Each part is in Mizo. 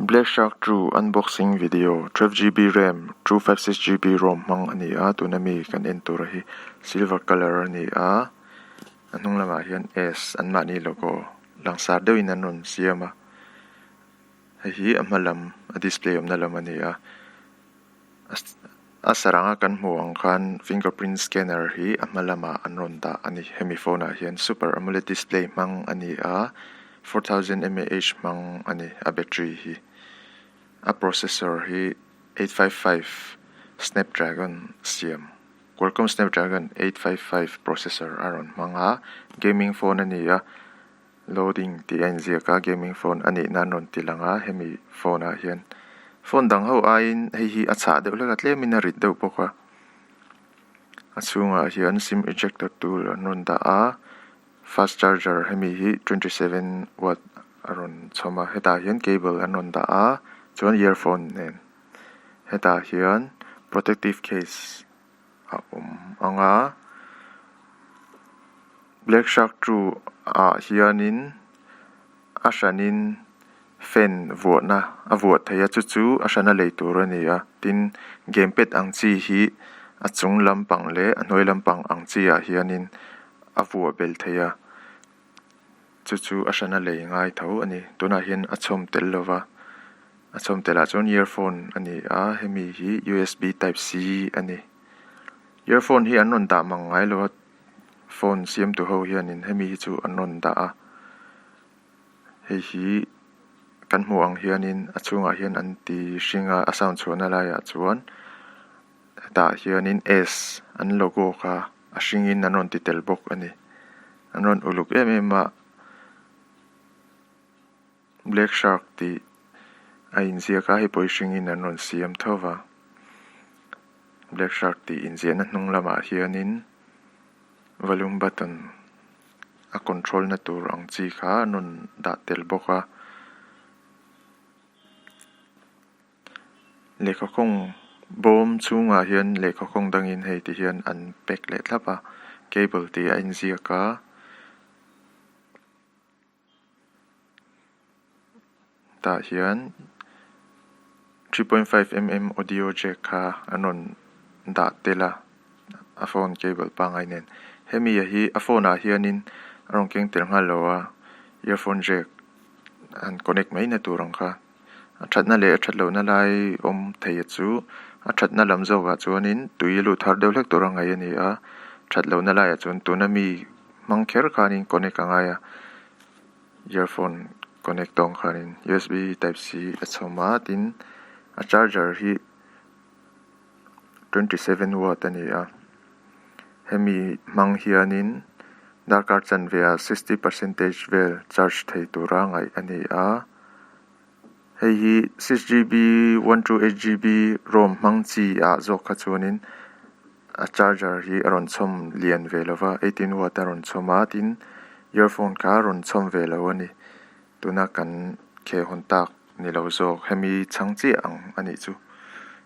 Black Shark 2 unboxing video 12GB RAM 256GB ROM hmang a ni a tuna mi kan en tur hi silver colour a ni a a hnung lamah hian S an mahni logo langsar deuhin an rawn siam a hei hi a hma lam a display awmna lam a ni a a saranga kan hmuh ang khan fingerprint scanner hi a hma lamah an rawn dah a ni hemi phone ah hian super amoled display hmang a ni a. 4000 mAh hmang a ni a battery hi. A processor hi 855 Snapdragon siam Qualcomm Snapdragon 855 processor a rawn hmang a, gaming phone a ni a, loading tih a inziak a, gaming phone a nih nan rawn ti lang a hemi phone ah hian phone dang ho aiin hei hi a chhah deuh hlek a tlemin a rit deuh bawk a, a chhungah hian sim ejector tool an rawn dah a. Fast charger hemi hi 27 watt a rawn chhawm a hetah hian cable an rawn dah a chuan earphone nen hetah hian protective case a awm ang a black shark 2 ah hianin a hranin fan vuahna a vuah theih a chu chu a hrana lei tur a ni a tin game pad ang chi hi a chung lampang leh a hnuai lampang ang chi ah hianin a vuah belh theih a chu chu a hrana lei ngai tho a ni tunah hian a chhawm tel lo va a chhawm tel ah chuan earphone a ni a hemi hi U_S_B type c a ni earphone hi an rawn dah mang ngai lo a phone siam tu ho hianin hemi hi chu an rawn dah a. Hei hi kan hmuh ang hianin a chhungah hian an ti hring a a sound chhuahna laiah chuan hetah hianin S an logo kha a hringin an rawn ti tel bawk a ni an rawn uluk em em a black shark tih a inziak a hei pawh hi hringin an rawn siam tho va black shark tih inziahna hnung lamah hianin volume button. A control na tur ang chi kha an rawn dah tel bawk a lehkha khawng bawm chhungah hian lehkha khawng dangin hei ti hian an pack leh thlap a cable tih a inziak a. Tah hian 3.5 mm audio jack kha an rawn dah tel a a phone cable pangngai nen hemi a hi a phone ah hianin a rawn keng tel nghal lo a earphone jack han connect mai na tur ang kha a thatna leh a that lohna lai awm thei a chu a thatna lam zawkah chuanin tui a luh thar deuh hlek tur a ngaih a ni a that lohna laiah chuan tuna mi hmang kher khanin connect a ngai a. Earphone connect tawng khanin usb type c a chhawm a tin a charger hi 27 watt a ni a hemi hmang hianin darkar chanve ah 60 percentage vel charge thei tura ngaih a ni a hei hi 6gb 128gb rom hmang chi ah zawk kha chuanin a charger hi a rawn chhawm lian ve lo va 18 watt a rawn chhawm a tin earphone kha a rawn chhawm ve lo a ni tuna kan kheh hawn tak ni lo zawk hemi chhang chiah ang a nih chu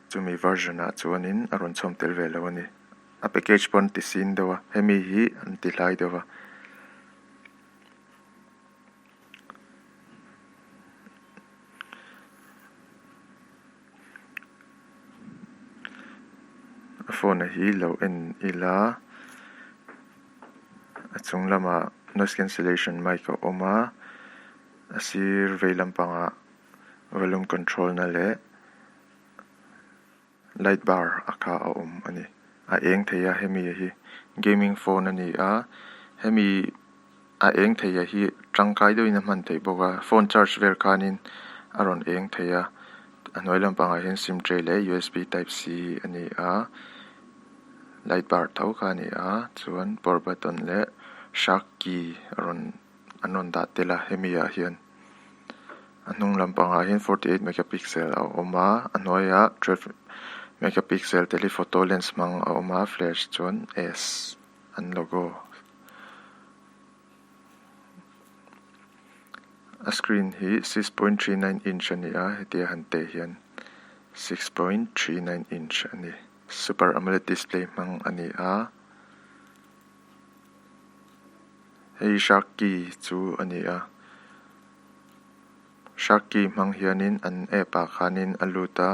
chumi version ah chuanin a rawn chhawm tel ve lo a ni a package pawh an ti sin deuh a hemi hi an ti hlai deuh a. A phone a hi lo en ila a chung lamah noise cancellation mic a awm a a sir vei lampangah volume control na leh light bar a kha a awm a ni a eng thei a hemi hi gaming phone a ni a hemi a eng thei a hi tangkai deuhin a hman theih bawk a phone charge vel khanin a rawn eng thei a a hnuai lampangah hian sim tray leh usb type c a ni a light bar tho kha a ni a chuan power button leh shark key a rawn an rawn dah tel a hemi ah hian. A hnung lampangah hian 48 megapixel a awm a a hnuaiah 12 megapixel telephoto lens hmang a awm a flash chuan S an logo a screen hi 6.39 inch a ni a hetia han teh hian 6.39 inch a ni super amoled display hmang a ni a hei shark key chu a ni a. Shark key hmang hianin an app ah khanin a lut a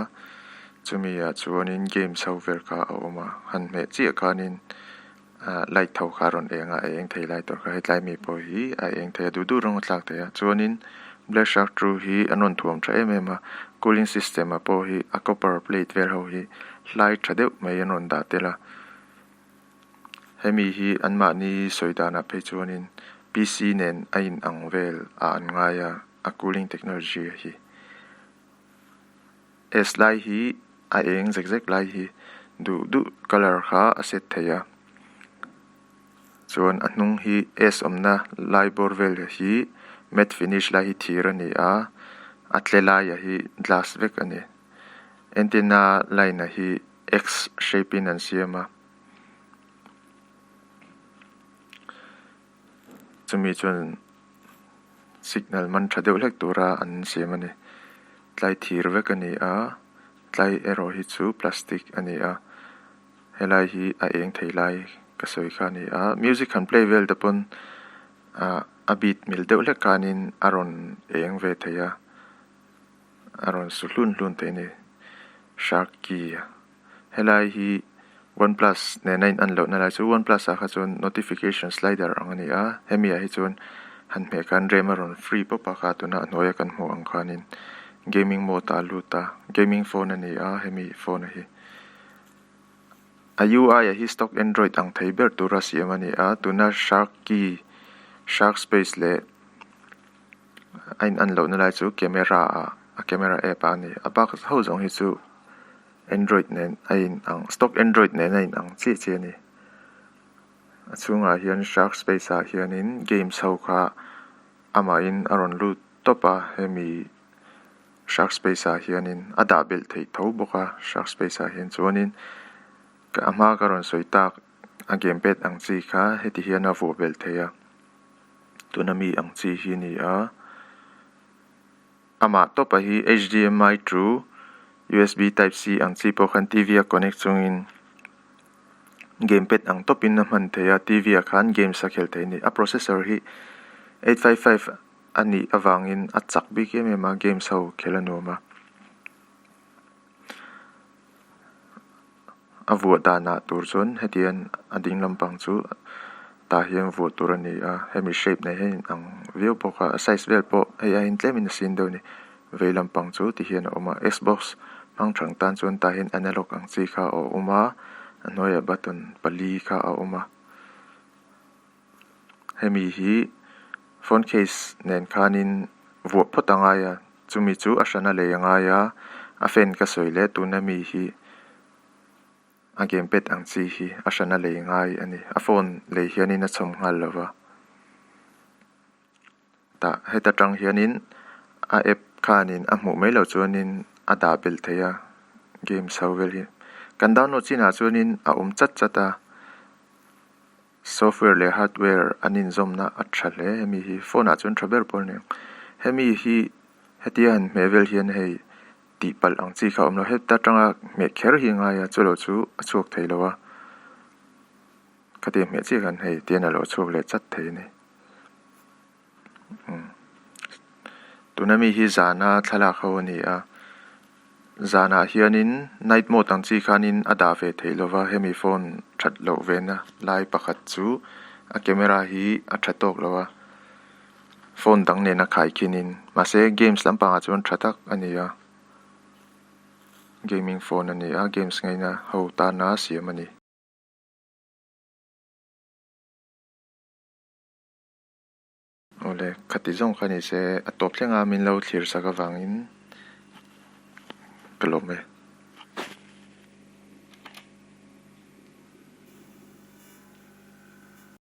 chumi ah chuanin games ho vel kha a awm a han hmeh chiah khanin ah light ho kha a rawn eng a a eng thei lai tur kha hetlai mi pawh hi a eng thei a duh duh rawng a thlak thei a chuanin black shark two hi an rawn thuam tha em em a cooling system ah pawh hi a copper plate vel ho hi hlai tha deuh mai an rawn dah tel a. Hemi hi anmahni sawi danah phei chuanin PC nen a in ang vel ah an ngai a, a cooling technology hi. S lai hi a eng zek zek lai hi duh duh colour kha a set thei a, chuan a hnung hi S awmna lai bawr vel hi matte finish lai hi thir a ni a, a tle laia hi glass vek a ni. Antenna line a hi X shape in an siam a. Chumi chuan signal man tha deuh hlek tura an siam a ni. Tlai thir vek a ni a, tlai erawh hi chu plastic a ni a. Helai hi a eng thei lai ka sawi kha a ni a. Music han play vel te pawn ah a beat mil deuh hlek khanin a rawn eng ve thei a. A rawn su hlun hlun thei a ni. Shark key a. Helai hi OnePlus nena in an lohna lai chu OnePlus ah kha chuan notification slider ang a ni a, hemi ah hi chuan han hmeh khan rem a rawn free pawp a kha tuna a hnuaia kan hmuh ang khanin gaming mode ah a lut a, gaming phone a ni a hemi phone a hi. A U_I ah hi stock android ang thei ber tura siam a ni a, tuna shark key, shark space leh a in an lohna lai chu camera ah a camera app ah a ni a bak ho zawng hi chu android nen a in ang stock android nen a in ang chiah chiah a ni a chhungah hian shark space ah hianin games ho kha amahin a rawn lut tawp a hemi shark space ah hianin a dah belh theih tho bawk a shark space ah hian chuanin a hma ka rawn sawi tak a game pad ang chi kha heti hian a vuah belh thei a. Tuna mi ang chi hi a ni a, amah tawpa hi H_D_M_I to U_S_B type C ang chi pawh khan T_V a connect chungin game pad ang tawpin a hman thei a, T_V ah khan games a khel thei a ni. A processor hi 855 a nih avangin a chak bik em em a, games ho khel a nuam a. A vuah danah tur chuan hetiang a ding lampang chu tah hian vuah tur a ni a hemi shape nei hian in ang viau bawk a a size vel pawh hei aiin tlemin a sin deuh a ni vei lampang chu ti hian a awm a xbox hmang thang tan chuan tah hian analog ang chi kha a awm a a hnuaiah button pali kha a awm a hemi hi phone case nen khanin vuah phawt a ngai a chumi chu a hrana lei a ngai a a fan ka sawi leh tuna mi hi. A game pad ang chi hi a hrana lei ngai a ni. A phone lei hianin a chhawm nghal lo va. Tah heta tang hianin a app khanin a hmuh mai loh chuanin a dah belh thei a games ho vel hi. Kan download chinah chuanin a awm chat chat a. Software leh hardware an inzawmna a tha hle hemi hi. Phone ah chuan tha ber pawh a ni ang. Hemi hi hetia han hmeh vel hian hei. Tih palh ang chi kha a awm lo. Heta tanga hmeh kher hi a ngai a, chulo chu a chhuak thei lo a. Khatiang hmeh chiah khan hei tian a lo chhuak leh chat thei a ni. Umm tuna mi hi zana thlalak ho a ni a, zanah hianin night mode ang chi khanin a dah ve theih lo va, hemi phone that loh vena lai pakhat chu a camera hi a tha tawk lo a. Phone dang nena khai khinin mahse games lampangah chuan tha tak a ni a gaming phone a ni a games ngaina ho tana siam a ni. Awle khati zawng kha ni se a tawp thleng a min lo thlir sak avangin ka lawm e.